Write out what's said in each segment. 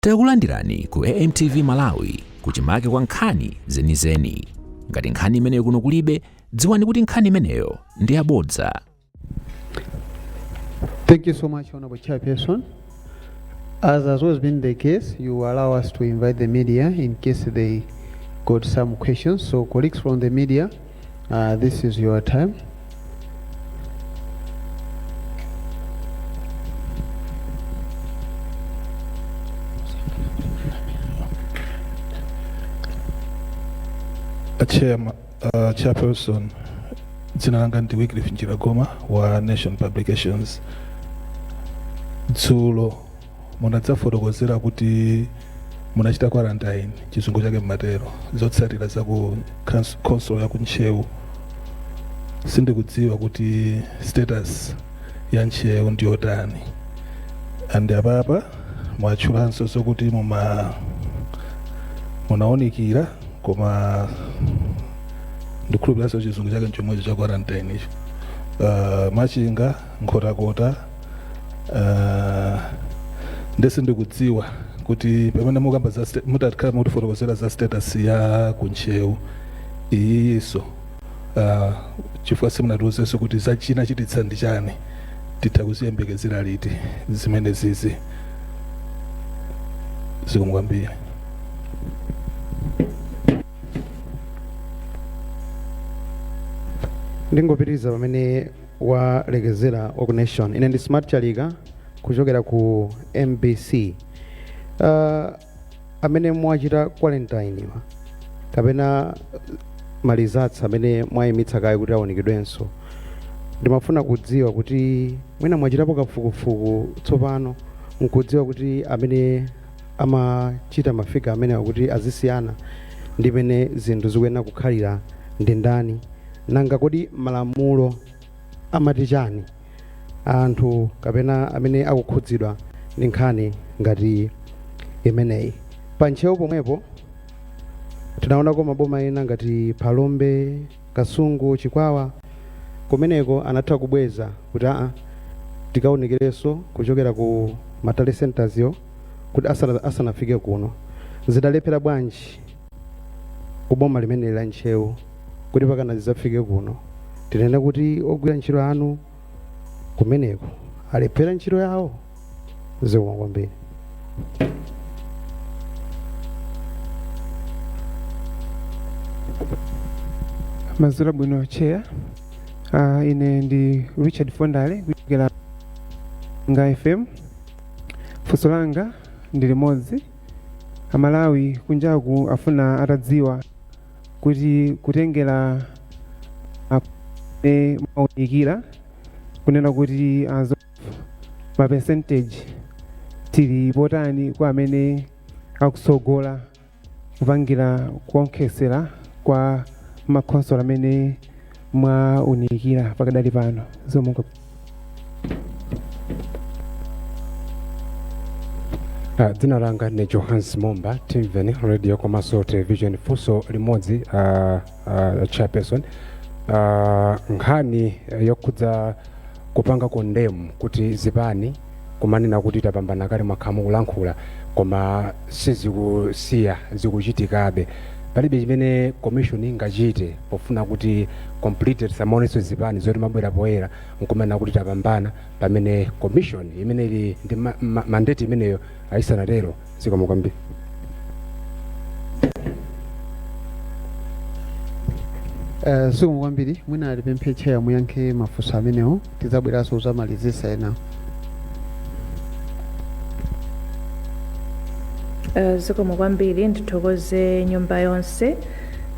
Takulandirani ku AMTV Malawi kuchimake kwa nkhani zenizeni. Ngati nkhani imeneyo kuno kulibe, dziwani kuti nkhani imeneyo ndi yabodza. Thank you so much, Honorable Chairperson. As has always been the case, you allow us to invite the media in case they got some questions. So, colleagues from the media, this is your time. Chairperson, dzina langa ndi Wycliffe Njiragoma wa Nation Publications. Dzulo munadzafotokozera kuti munachita quarantine, chizungu chake mmatero, zotsatira za ku council ya ku Ntcheu. Sindikudziwa kuti status ya Ntcheu ndiyotani, and apapa mwatchulanso zokuti munawunikira, koma ndikhulupiriranso chizungu chake nchomwecho cha quarantine icho. Machinga, Nkhotakota, nde sindikudziwa kuti pamene mukamba za mutakhala mutifotokozera za status ya ku Ntcheu iyiyinso, chifukwa simunatiuzenso kuti za chinachititsa ndi chani, titha kuziyembekezera liti zimene zizi? Zikomo kwambiri. Ndingopitiriza pamene walekezera wa ku Nation. Ine ndi Smart Chalika kuchokera ku MBC. Amene mwachita quarantine wa kapena ma results amene mwayimitsa kaye kuti aonekedwenso, ndimafuna kudziwa kuti mwina mwachitapo kafukufuku tsopano nkudziwa kuti amene amachita ma figure amenewa kuti azisiyana ndi mene zinthu zikuyenera kukhalira ndi ndani? Nanga kodi malamulo amati chani anthu kapena amene akukhudzidwa ndi nkhani ngati imeneyi? Pa Ntcheu pomwepo tinaonako maboma ena ngati Phalombe, Kasungu, Chikwawa, kumeneko anatha kubweza kuti aa, tikaonekerenso kuchokera ku ma tally centers yo kuti asanafike kuno. Zidalephera bwanji ku boma limeneli la Ntcheu kuti pakana zidzafike kuno? Tinene kuti ogwira ntchito anu kumeneko alephera ntchito yawo? Zikomo kwambiri. Madzulo abwino, Chair. Ine ndi Richard Fondale kuchokera nga FM. Funso langa ndi limodzi. Amalawi kunjaku afuna atadziwa kuti kutengera amene mwaunikira kunena kuti as of ma percentage tili potani kwa amene akutsogola kupangira kuonkhesera kwa makhonsolo amene mwaunikira pakadali pano. Zikomo. Dzina langa ndi Johans Momba, Timveni Radio komanso Television. Funso limodzi, Chairperson, nkhani yokhudza kupanga condemn kuti zipani kumanena kuti tapambana kale, mwakhala mukulankhula koma sizikusiya, zikuchitikabe. Palibe chimene commission ingachite pofuna kuti complete tisamaonenso zipani zoti mabwera poyera nkumanena kuti tapambana pamene commission imene ili ndi mandate imeneyo ayisanatero? Zikomo kwambiri. Zikomo kwambiri. Mwina tipemphe Chair muyankhe mafunso amenewo, tidzabweranso kuzamalizisa enawo. Zikomo kwambiri. Ndithokoze nyumba yonse.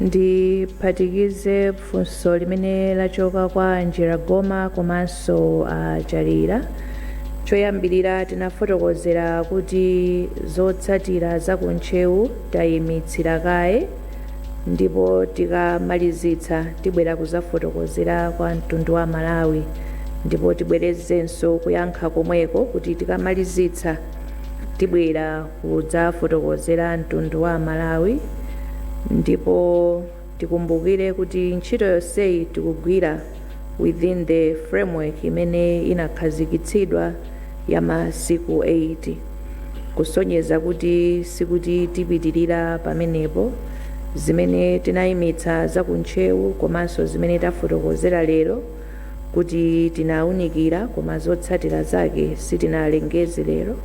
Ndiphatikize funso limene lachoka kwa Njiragoma komanso Chalira. Choyambirira tinafotokozera kuti zotsatira za ku Ntcheu tayimitsira kaye ndipo tikamalizitsa tibwera kuzafotokozera kwa mtundu wa Malawi, ndipo tibwerezenso kuyankha komweko kuti tikamalizitsa tibwera kudzafotokozera mtundu wa Malawi. Ndipo tikumbukire kuti ntchito yonseyi tikugwira within the framework imene inakhazikitsidwa ya masiku 8. Kusonyeza kuti sikuti tipitirira pamenepo. Zimene tinayimitsa za ku Ntcheu komanso zimene tafotokozera lero kuti tinawunikira koma zotsatira zake sitinalengeze lero,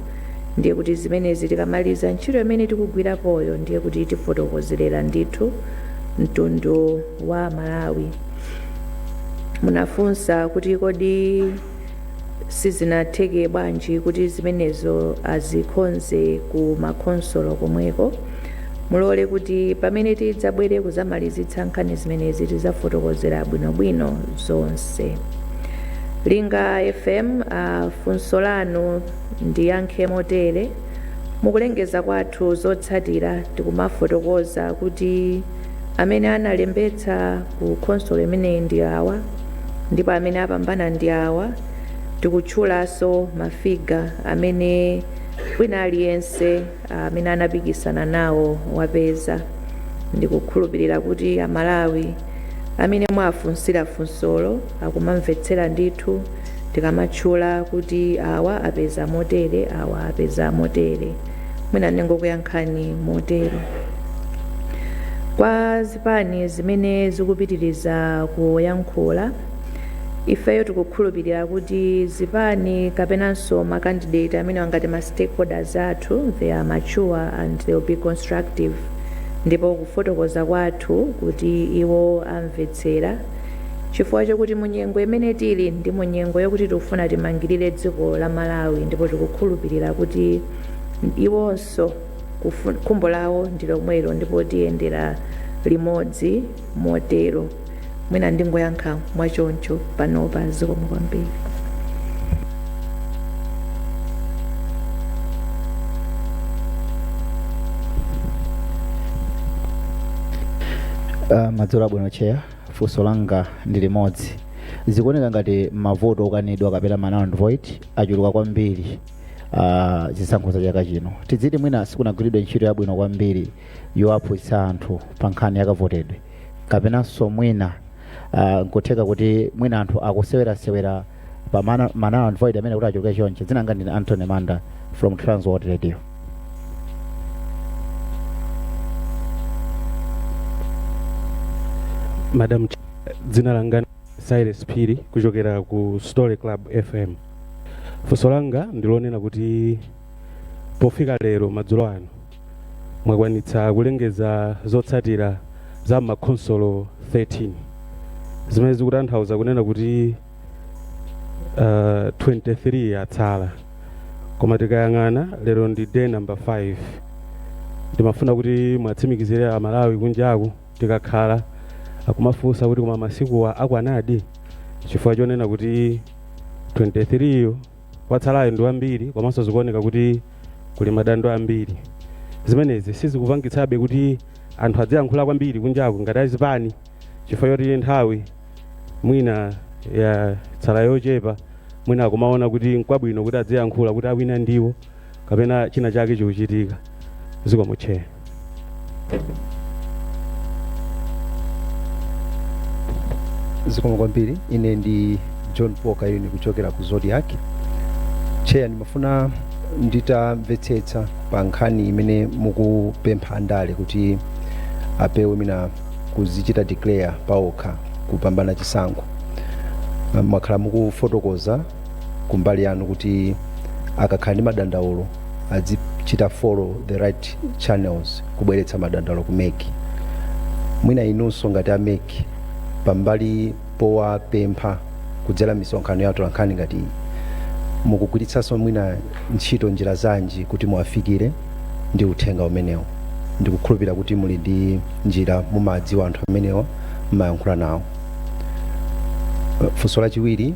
ndiye kuti zimenezi tikamaliza ntchito imene tikugwirapoyo, ndiye kuti tifotokozerera ndithu mtundu wa Malawi. Munafunsa kuti kodi sizinatheke bwanji kuti zimenezo azikonze ku makhonsolo komweko? Mulole kuti pamene tidzabwere kuzamalizitsa nkhani zimenezi, tidzafotokozera bwinobwino zonse. Linga FM, funso lanu ndiyankhe motere: mukulengeza kwathu zotsatira, tikumafotokoza kuti amene analembetsa ku khonsolo imeneyi ndi awa ndipo amene apambana ndi awa. Tikutchulanso ma figure amene wina aliyense amene anapikisana nawo wapeza. Ndikukhulupirira kuti Amalawi amene mwafunsira funsolo akumamvetsera ndithu tikamatchula kuti awa apeza motere, awa apeza motere. Mwina ndingokuyankhani motero. Kwa zipani zimene zikupitiriza kuyankhula, ifeyo tikukhulupirira kuti zipani kapenanso ma candidate amene angati ma stakeholders athu, they are mature and they will be constructive, ndipo kufotokoza kwathu kuti iwo amvetsera, chifukwa chokuti munyengo imene tili ndi munyengo yokuti tikufuna timangirire dziko la Malawi, ndipo tikukhulupirira kuti iwonso khumbo lawo ndi lomwelo ndipo tiyendera limodzi motero. Mwina ndingoyankha mwachoncho panopa. Zikomo kwambiri. Madzulo abwino, Chair. Funso langa ndi limodzi. Zikuoneka ngati mavoto okanidwa kapena ma null and void achuluka kwambiri zisankho za chaka chino. Tidziti mwina sikunagwiridwe ntchito yabwino kwambiri yowaphunzitsa anthu pa nkhani yakavotedwe, kapenanso mwina nkutheka kuti mwina anthu akusewerasewera pa ma null and void amene kuti achuluke chonche? Dzina langa ndine Anthony Manda from Transworld Radio. Madam, dzina langa Cyrus Phiri kuchokera ku Story Club FM. Funso langa ndilonena kuti pofika lero madzulo ano mwakwanitsa kulengeza zotsatira za makhonsolo 13, zimene zikutanthauza kunena kuti 23 atsala. Koma tikayang'ana lero ndi day number 5. Ndimafuna kuti mwatsimikizire Amalawi kunjaku, tikakhala akumafunsa kuti koma masikuwa akwanadi, chifukwa chonena kuti 23 yo watsalayo ndi wambiri, komanso zikuoneka kuti kuli madando ambiri. Zimenezi sizikupangitsabe kuti anthu adziyankhula kwambiri kunjaku ngati azipani, chifukwa choti nthawi mwina yatsala yochepa, mwina akumaona kuti nkwabwino kuti adziyankhula kuti awina ndiwo kapena china chake chikuchitika? Zikomo, Chair. Zikomo kwambiri. Ine ndi John Paul Kayuni kuchokera ku Zodiak. Chair, ndimafuna nditamvetsetsa pa nkhani imene mukupempha andale kuti apewe mina kuzichita declare paokha kupambana chisankho. Mwakhala mukufotokoza kumbali yanu kuti akakhala ndi madandaulo azichita follow the right channels kubweretsa madandaulo ku MEC. Mwina inunso ngati a MEC, pambali powapempha kudzera misonkhano ya atolankhani ngati iyi, mukugwiritsanso mwina ntchito njira zanji kuti muwafikire ndi uthenga umenewo? Ndikukhulupirira kuti muli ndi njira, mumadziwa anthu amenewa, mumayankhula nawo. Funso lachiwiri,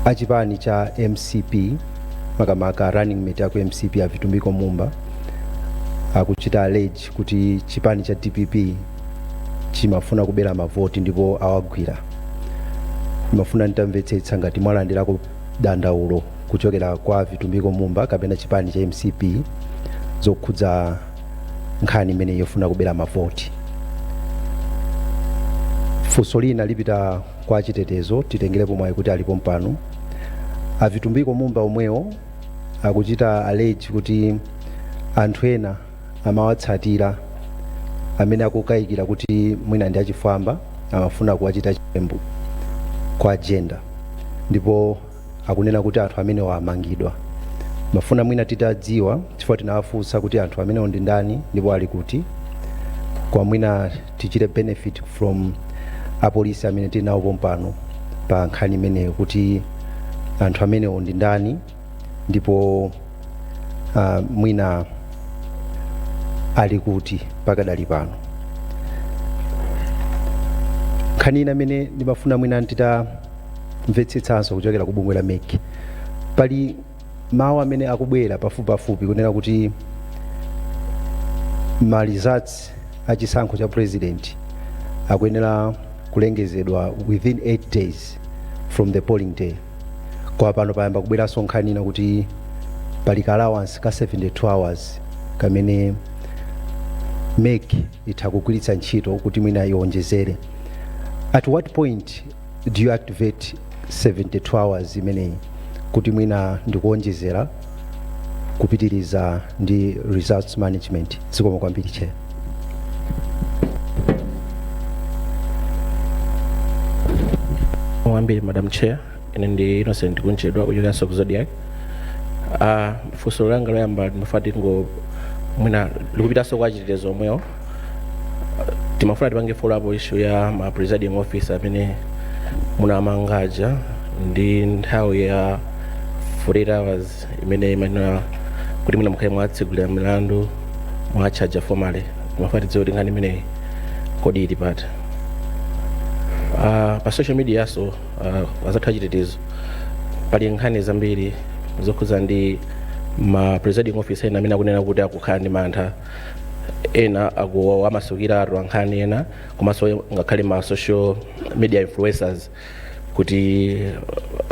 achipani cha MCP, makamaka running mate aku MCP a Vitumbiko Mumba, akuchita allege kuti chipani cha DPP chimafuna kubera mavoti ndipo awagwira. Ndimafuna nditamvetsetsa ngati mwalandirako dandaulo kuchokera kwa Vitumbiko Mumba kapena chipani cha MCP zokhudza nkhani imene yofuna kubera mavoti. Funso lina lipita kwa chitetezo, titengerepo mwayi kuti alipo mpano. A Vitumbiko Mumba omwewo Akuchita allege kuti anthu ena amawatsatira amene akukayikira kuti mwina ndi achifwamba, amafuna kuwachita chiwembu kwa gender, ndipo akunena kuti anthu amenewa amangidwa. Mafuna mwina titadziwa, chifukwa tinawafunsa kuti anthu amenewo ndi ndani ndipo ali kuti, kwa mwina tichite benefit from apolisi amene tili nawo pompano pa nkhani imeneyo, kuti anthu amenewo ndi ndani ndipo mwina ali kuti pakadali pano. Nkhani ina imene ndimafuna mwina nditamvetsetsanso kuchokera ku bungwe la MEC, pali mawu amene akubwera pafupipafupi kunena kuti ma results a chisankho cha president akuyenera kulengezedwa within 8 days from the polling day. Kwa pano payamba kubweranso nkhani ina kuti pali ka allowance ka 72 hours kamene MEC itha kugwiritsa ntchito kuti mwina iwonjezere. At what point do you activate 72 hours imeneyi kuti mwina ndikuwonjezera kupitiriza ndi results management? Zikomo kwambiri, Chair. Kwambiri, Madam Chair. Ine ndi Innocent Kunchedwa kuchokeranso ku Zodiak. Funso langa loyamba ndimafuna tingo mwina likupitanso kwa chitetezo omwewo. Timafuna tipange follow up issue ya ma presiding officer amene munamangaja ndi nthawi ya 48 hours imene imanena kuti mwina mukhale mwatsegulira milandu, mwatchaja formally. Timafuna tidziwe kuti nkhani imeneyi kodi ili pati? Pa social media so azathu achitetezo, pali nkhani zambiri zokhuza ndi ma presiding officer ena amene akunena kuti akukhala ndi mantha, ena amasukira atolankhani ena komanso ngakhale ma social media influencers kuti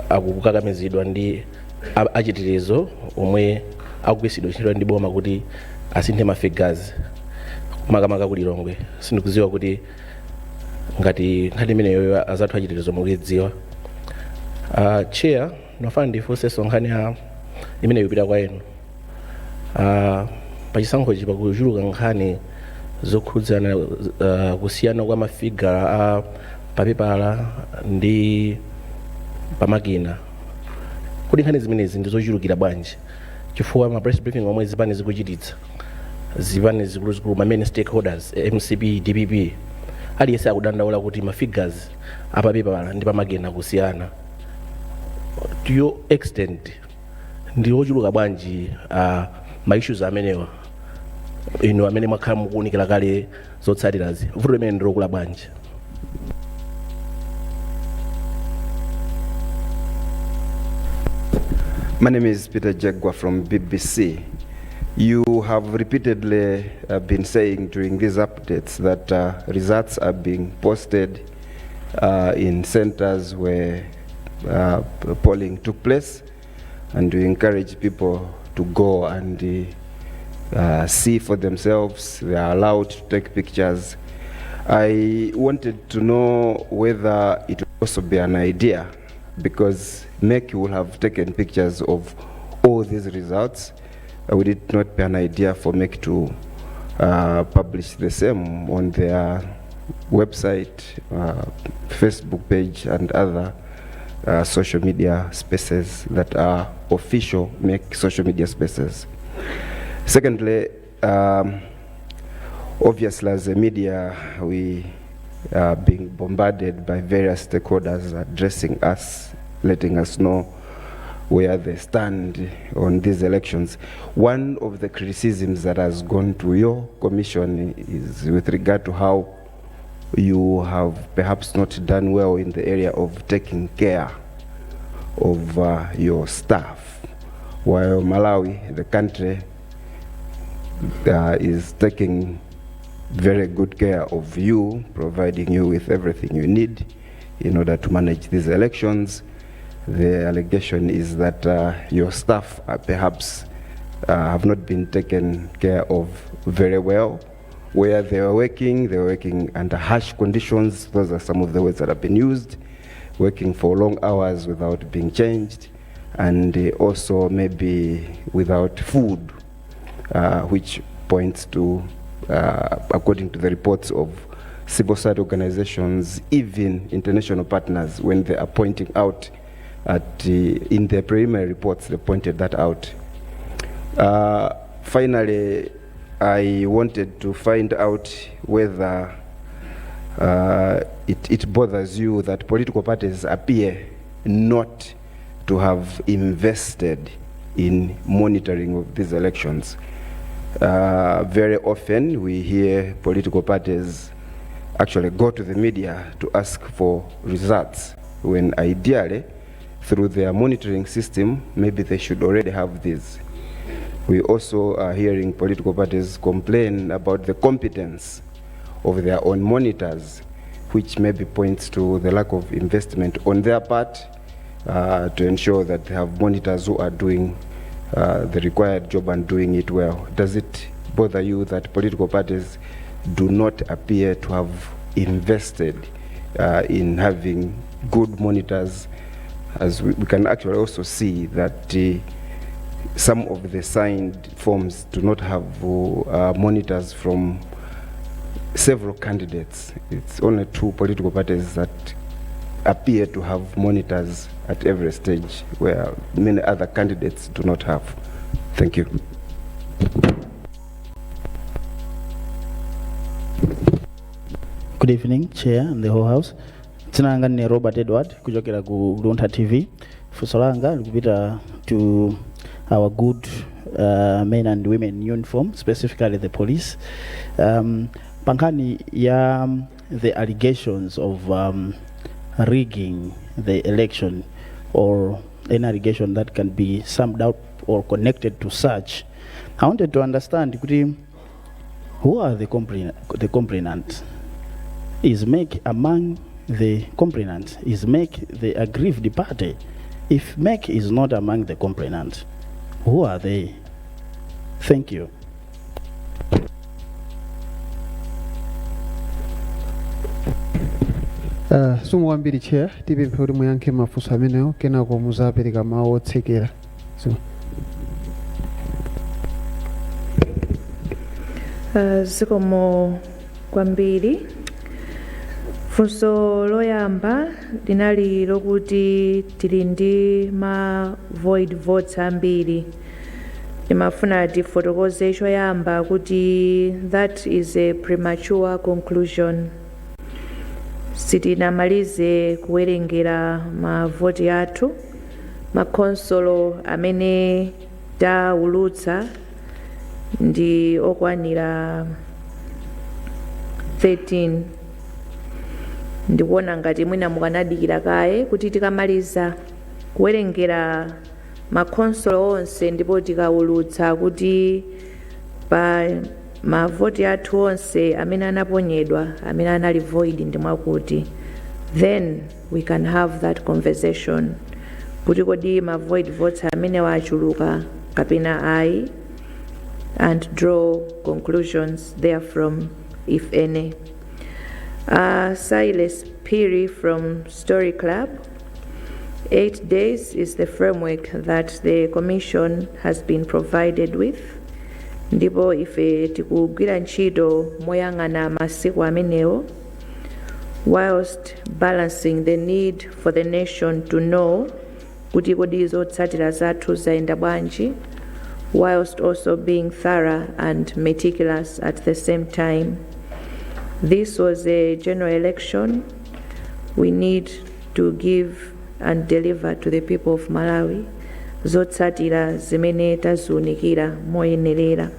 akukakamizidwa ndi achitetezo omwe akugwiritsidwa ntchito ndi boma kuti asinthe ma figures, makamaka ku Lilongwe. Sindikudziwa kuti ngati nkhani imeneyo azathu achitetezo mukuidziwa. Chair, ndimafuna ndifunsenso nkhani ya imene ikupita kwa inu. Pachisankhochi pakuchuluka nkhani zokhudzana kusiyana kwa mafigala a papepala ndi pamakina. Kodi nkhani zimenezi ndi zochulukira bwanji? Chifukwa ma press briefing omwe zipani zikuchititsa, zipani zikuluzikulu, ma main stakeholders, MCP, DPP, aliyense akudandaula kuti ma figures apapepala ndi pamakina kusiyana. To your extent, ndi ochuluka bwanji ma issues amenewa? Inu amene mwakhala mukuwunikira kale zotsatirazi, vuto limene ndilokula bwanji? My name is Peter Jegwa from BBC. You have repeatedly been saying during these updates that results are being posted in centers where polling took place, and we encourage people to go and see for themselves. They are allowed to take pictures. I wanted to know whether it would also be an idea, because MEC will have taken pictures of all these results. Would it not be an idea for MEC to publish the same on their website, Facebook page, and other social media spaces that are official MEC social media spaces? Secondly, obviously as a media, we are being bombarded by various stakeholders addressing us, letting us know where they stand on these elections. One of the criticisms that has gone to your commission is with regard to how you have perhaps not done well in the area of taking care of your staff. While Malawi, the country, is taking very good care of you, providing you with everything you need in order to manage these elections, the allegation is that your staff are perhaps have not been taken care of very well. Where they were working under harsh conditions. Those are some of the words that have been used, working for long hours without being changed. and also maybe without food, which points to, according to the reports of civil society organizations, even international partners, when they are pointing out in their preliminary reports, they pointed that out. Finally, I wanted to find out whether it bothers you that political parties appear not to have invested in monitoring of these elections. Very often we hear political parties actually go to the media to ask for results, when ideally, through their monitoring system, maybe they should already have these. We also are hearing political parties complain about the competence of their own monitors, which maybe points to the lack of investment on their part to ensure that they have monitors who are doing the required job and doing it well. Does it bother you that political parties do not appear to have invested in having good monitors, as we can actually also see that some of the signed forms do not have monitors from several candidates? It's only two political parties that appear to have monitors at every stage, where many other candidates do not have. Thank you. Good evening, Chair and the whole house. Dzina langa ndine Robert Edward kuchokera ku Luntha TV. Funso langa likupita to our good men and women in uniform, specifically the police. Pankhani ya the allegations of rigging the election, or any allegation that can be summed up or connected to such, I wanted to understand kuti who are the complainants? Is MEC among the complainants? Is MEC the aggrieved party? If MEC is not among the complainants, who are they? Thank you. Zikomo kwambiri, Chair. Tipemphe kuti muyankhe mafunso amenewo, kenako muzapereka mawu otsekera. So, Zikomo kwambiri. Funso loyamba linali lokuti tili ndi ma void votes ambiri. Ndimafuna tifotokoze choyamba kuti that is a premature conclusion. Sitinamalize kuwerengera mavoti athu. Makhonsolo amene taulutsa ndi okwanira 13. Ndikuona ngati mwina mukanadikira kaye kuti tikamaliza kuwerengera makhonsolo onse ndipo tikaulutsa kuti pa mavoti athu onse amene anaponyedwa, amene anali void ndi mwakuti, then we can have that conversation kuti kodi ma void votes amene wachuluka kapena ayi, and draw conclusions therefrom, if any. Silas Piri from Story Club. 8 days is the framework that the Commission has been provided with. Ndipo ife tikugwira ntchito moyang'ana masiku amenewo, whilst balancing the need for the nation to know kuti kodi zotsatira zathu zayenda bwanji, whilst also being thorough and meticulous at the same time. This was a general election. We need to give and deliver to the people of Malawi zotsatira zimene taziunikira moyenerera.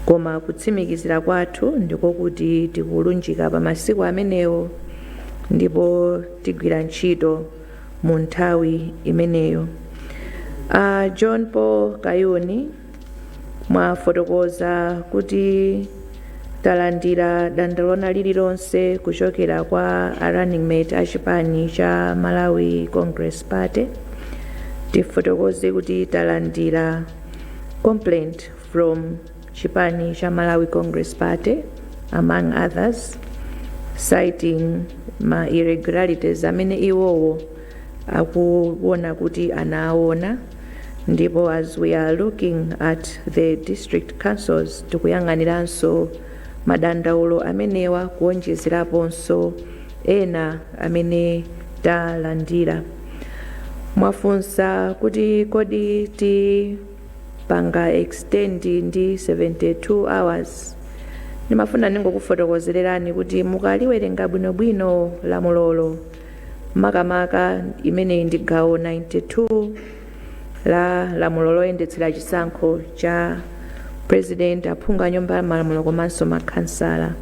Koma kutsimikizira kwathu ndikokuti tikulunjika pa masiku amenewo ndipo tigwira ntchito mu nthawi imeneyo. John Paul Kayuni, mwafotokoza kuti talandira dandaulo lililonse kuchokera kwa a running mate a chipani cha Malawi Congress Party. Tifotokoze kuti talandira complaint from chipani cha Malawi Congress Party, among others, citing ma irregularities amene iwowo Akuona kuti anaona, ndipo as we are looking at the district councils, tikuyang'aniranso madandaulo amenewa kuonjezeraponso ena amene talandira. Mwafunsa kuti kodi tipanga extend ndi 72 hours. Ndimafuna ndingokufotokozererani kuti mukaliwerenga bwinobwino lamulolo, makamaka imeneyi ndi gawo 92 la lamulo loyendetsera chisankho cha president, aphungu a Nyumba ya Malamulo komanso makhansala,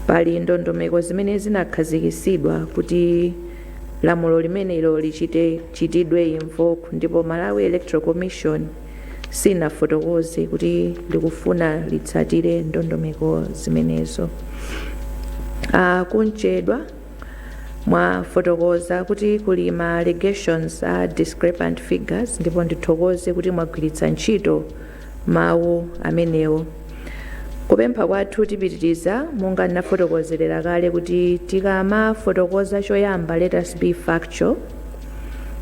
pali ndondomeko zimene zinakhazikitsidwa kuti lamulo limenelo lichite chitidwe invoke, ndipo Malawi Electoral Commission sinafotokoze kuti likufuna litsatire ndondomeko zimenezo. Kunchedwa mwafotokoza kuti kuli ma allegations a discrepant figures, ndipo ndithokoze kuti mwagwiritsa ntchito mawu amenewo. Kupempha kwathu, tipitiriza monga ndinafotokozerera kale kuti tikamafotokoza, choyamba let us be factual,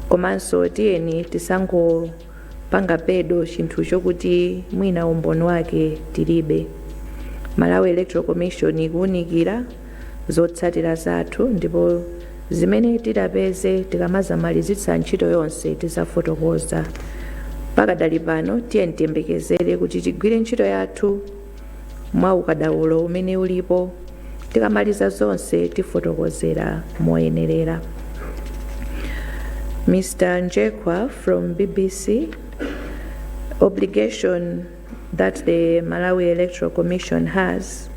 komanso tiyeni tisangopanga peddle chinthu chokuti mwina umboni wake tilibe. Malawi Electoral Commission ikuwunikira zotsatira zathu, ndipo zimene tidapeze tikamazamalizitsa ntchito yonse tizafotokoza. Pakadali pano tiyeni tiyembekezere kuti tigwire ntchito yathu mwa ukadaulo umene ulipo. Tikamaliza zonse tifotokozera moyenerera. Mr Njekwa from BBC, obligation that the Malawi Electoral Commission has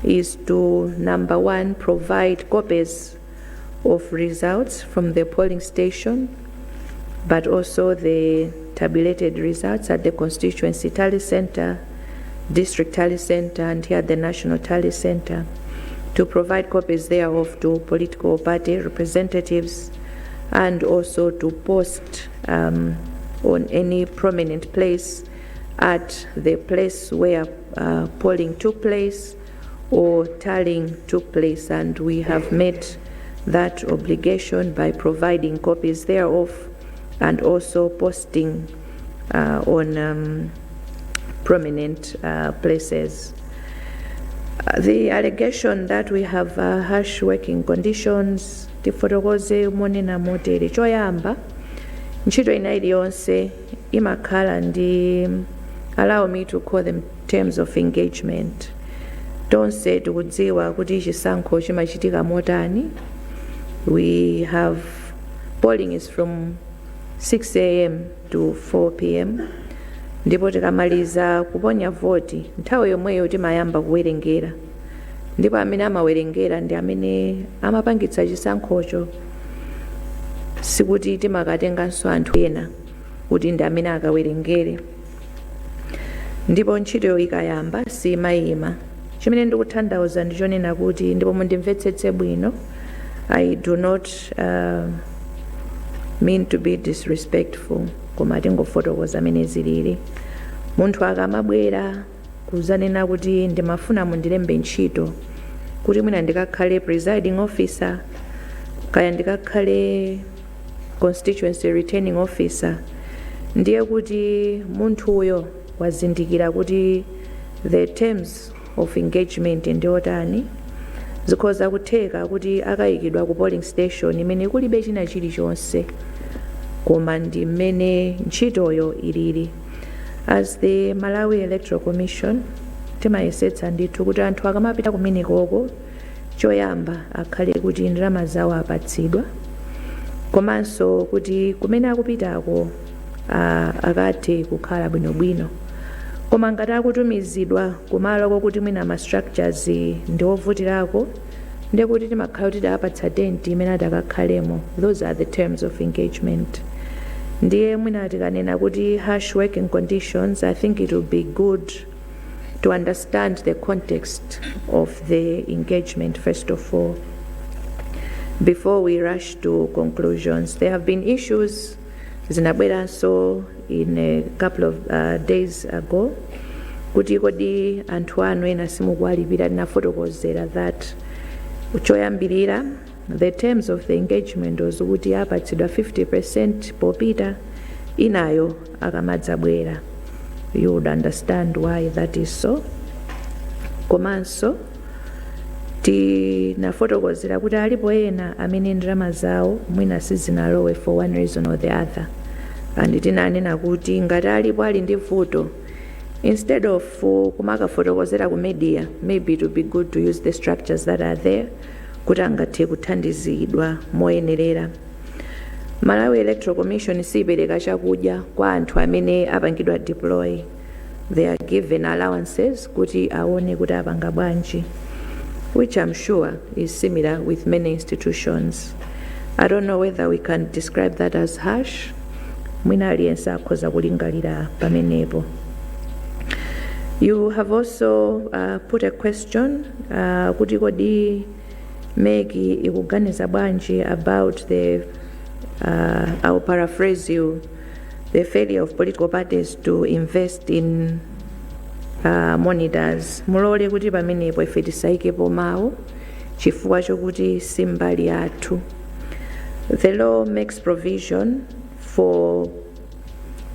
is to, number one, provide copies of results from the polling station, but also the tabulated results at the constituency tally center, district tally center, and here at the national tally center, to provide copies thereof to political party representatives, and also to post on any prominent place at the place where polling took place or tallying took place. And we have met that obligation by providing copies thereof and also posting on prominent places. The allegation that we have harsh working conditions, tifotokoze monena motere. Choyamba, ntchito ina iliyonse imakhala ndi, allow me to call them, terms of engagement. Tonse tikudziwa kuti chisankho chimachitika motani. We have polling is from 6 a.m. to 4 p.m., ndipo tikamaliza kuponya voti, nthawi yomweyo timayamba kuwerengera, ndipo amene amawerengera ndi amene amapangitsa chisankhocho. Sikuti timakatenganso anthu ena kuti ndi amene akawerengere, ndipo ntchitoyo ikayamba simayima. Chimene ndikutanthauza ndichonena kuti, ndipo mundimvetsetse bwino, I do not mean to be disrespectful, koma tingofotokoza amene zilili. Munthu akamabwera kuzanena kuti ndimafuna mundilembe ntchito kuti mwina ndikakhale presiding officer, kaya ndikakhale constituency returning officer, ndiye kuti munthuyo wazindikira kuti the terms of engagement ndi otani. Zikhoza kutheka kuti akayikidwa ku polling station imene kulibe china chilichonse, koma ndi mmene ntchitoyo ilili. As the Malawi Electoral Commission, timayesetsa ndithu kuti anthu akamapita kumenekoko, choyamba akhale kuti ndalama zawo apatsidwa, komanso kuti kumene akupitako akathe kukhala bwinobwino. Koma ngati akutumizidwa kumalo kokuti mwina ma structures ndi ovutirako, ndekuti timakhala kuti tidapatsa tenti imene atakakhalemo. Those are the terms of engagement. Ndiye mwina tikanena kuti harsh working conditions, I think it will be good to understand the context of the engagement first of all before we rush to conclusions. There have been issues zinabweranso in a couple of days ago kuti kodi anthu anu ena simukuwalipira. Tinafotokozera that choyambirira The terms of the engagement was kuti apatsidwa 50% popita, inayo akamadzabwera. You would understand why that is so. Komanso tinafotokozera kuti alipo ena amene ndalama zawo mwina sizinalowe for one reason or the other, and tinanena kuti ngati alipo ali ndi vuto, instead of kumakafotokozera ku media, maybe it would be good to use the structures that are there kuti angathe kuthandizidwa moyenerera. Malawi Electoral Commission sipereka chakudya kwa anthu amene apangidwa deploy. They are given allowances kuti aone kuti apanga bwanji, which I'm sure is similar with many institutions. I don't know whether we can describe that as harsh. Mwina aliyense akhoza kulingalira pamenepo. You have also put a question kuti kodi MEC ikuganiza bwanji about the I'll paraphrase you, the failure of political parties to invest in monitors. Mulole kuti pamenepo ife tisayikepo mawu chifukwa chokuti si mbali yathu. The law makes provision for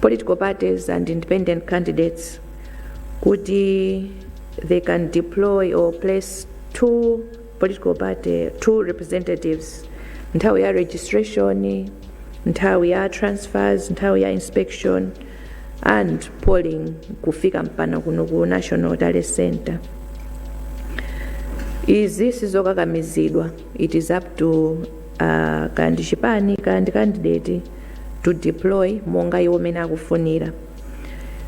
political parties and independent candidates kuti they can deploy or place two political party, two representatives nthawi ya registration, nthawi ya transfers, nthawi ya inspection and polling, kufika mpaka kuno ku National Tally Center. Izi sizokakamizidwa. It is up to kandi chipani kandi candidate to deploy monga iwo mene akufunira.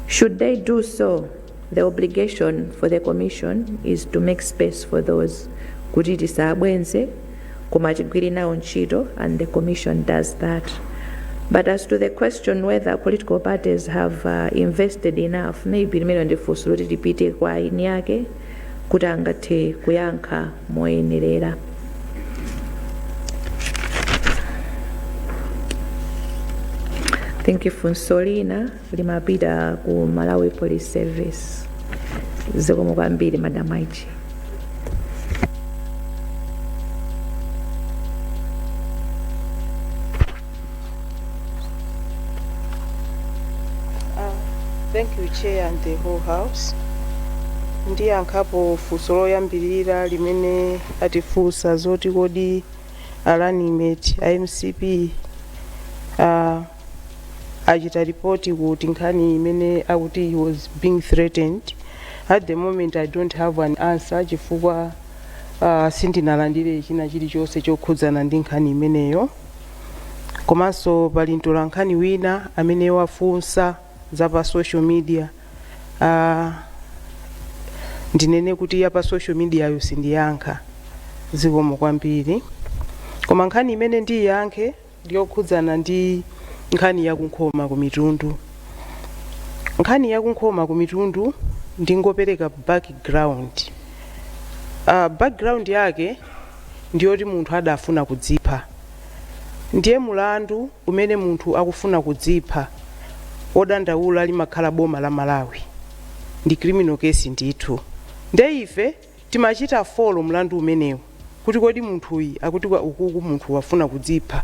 Should they do so, the obligation for the commission is to make space for those kuti tisabwenze koma tigwire nawo ntchito, and the commission does that. But as to the question whether political parties have invested enough, maybe limene ndi funso loti tipite kwa eni ake kuti angathe kuyankha moyenerera. Think funso lina limapita ku Malawi Police Service. Zikomo kwambiri, Madam IG. Thank you, Chair and the whole House. Ndiyankhapo funso loyambirira limene atifunsa zoti kodi a running mate a MCP achita ripoti kuti nkhani imene akuti he was being threatened. At the moment I don't have an answer chifukwa sindinalandire china chilichonse chokhudzana ndi nkhani imeneyo. Komanso pali mtolankhani wina amene wafunsa za pa social media. Ndinene kuti ya pa social media yo sindiyankha, zikomo kwambiri. Koma nkhani imene ndiyankhe ndiyokhudzana ndi nkhani yakunkhoma ku Mitundu. Nkhani yakunkhoma ku Mitundu, ndingopereka background. Background yake ndiyoti munthu adafuna kudzipha. Ndiye mulandu umene munthu akufuna kudzipha, odandaula limakhala boma la Malawi, ndi criminal case ndithu. Nde ife timachita follow mlandu umenewu kuti kodi munthuyi akuti ukuku munthu wafuna kudzipha,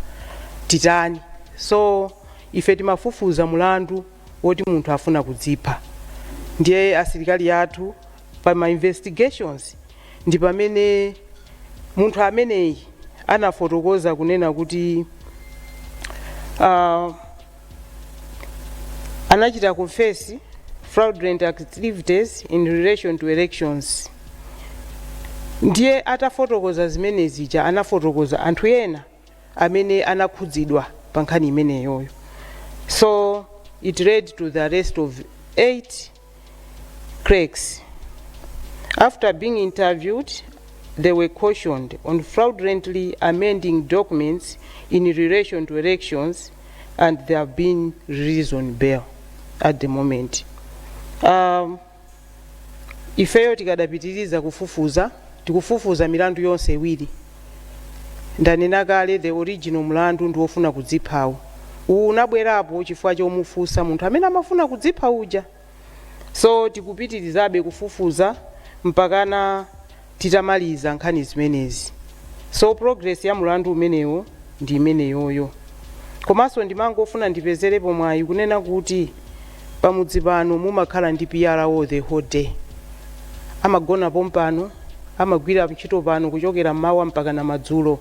titani? So ife timafufuza mulandu woti munthu afuna kudzipha. Ndiye asilikali athu pa ma investigations ndi pamene munthu ameneyi anafotokoza kunena kuti anachita confess fraudulent activities in relation to elections. Ndiye atafotokoza zimenezija, anafotokoza anthu ena amene anakhudzidwa pa nkhani imeneyoyo. So it led to the arrest of 8 clerks. After being interviewed, they were cautioned on fraudulently amending documents in relation to elections, and they have been released on bail at the moment. Ifeyo tikadapitiriza kufufuza, tikufufuza milandu yonse iwiri. Ndanena kale, the original mlandu ndi wofuna kudziphawo. Uwu unabwerapo chifukwa chomufunsa munthu amene amafuna kudzipha uja. So tikupitirizabe kufufuza mpakana titamaliza nkhani zimenezi. So progress ya mulandu umenewo ndi imeneyoyo. Komanso ndimangofuna ndipezerepo mwayi kunena kuti pamudzi pano mumakhala ndi PRO the whole day, amagona pompano, amagwira ntchito pano kuchokera mmawa mpaka na madzulo.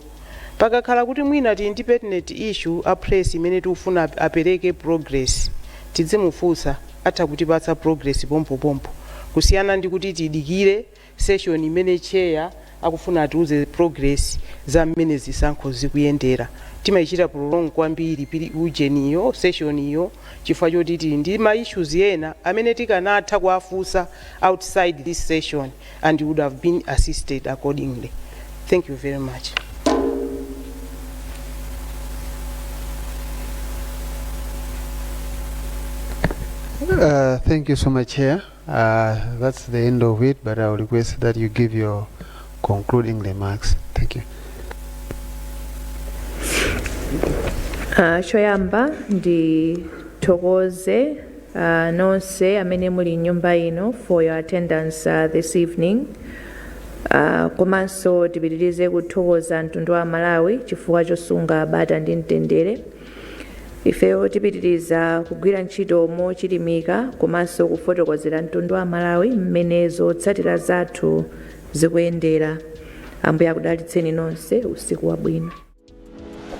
Pakakhala kuti mwina tili ndi pertinent issue a press imene tikufuna apereke progress, tidzimufunsa, atha kutipatsa progress pompopompo, kusiyana ndi kuti tidikire session imene chair akufuna atiuze progress za mmene zisankho zikuyendera. Timayichita prolong kwambiri pili ujeniyo session iyo chifukwa choti tili ndi ma issues ena amene tikanatha kuwafunsa outside this session and would have been assisted accordingly. Thank you very much. Thank you so much, Chair. That's the end of it, but I will request that you give your concluding remarks. Thank you. Choyamba ndithokoze nonse amene muli mnyumba ino for your attendance this evening. Komanso tipitirize kuthokoza mtundu wa Malawi chifukwa chosunga bata ndi mtendere. Ifeyo tipitiriza kugwira ntchito mochilimika komanso kufotokozera mtundu wa Malawi mmene zotsatira zathu zikuyendera. Ambuye akudalitseni nonse, usiku wabwino.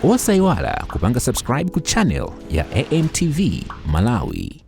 Osayiwala kupanga subscribe ku channel ya AMTV Malawi.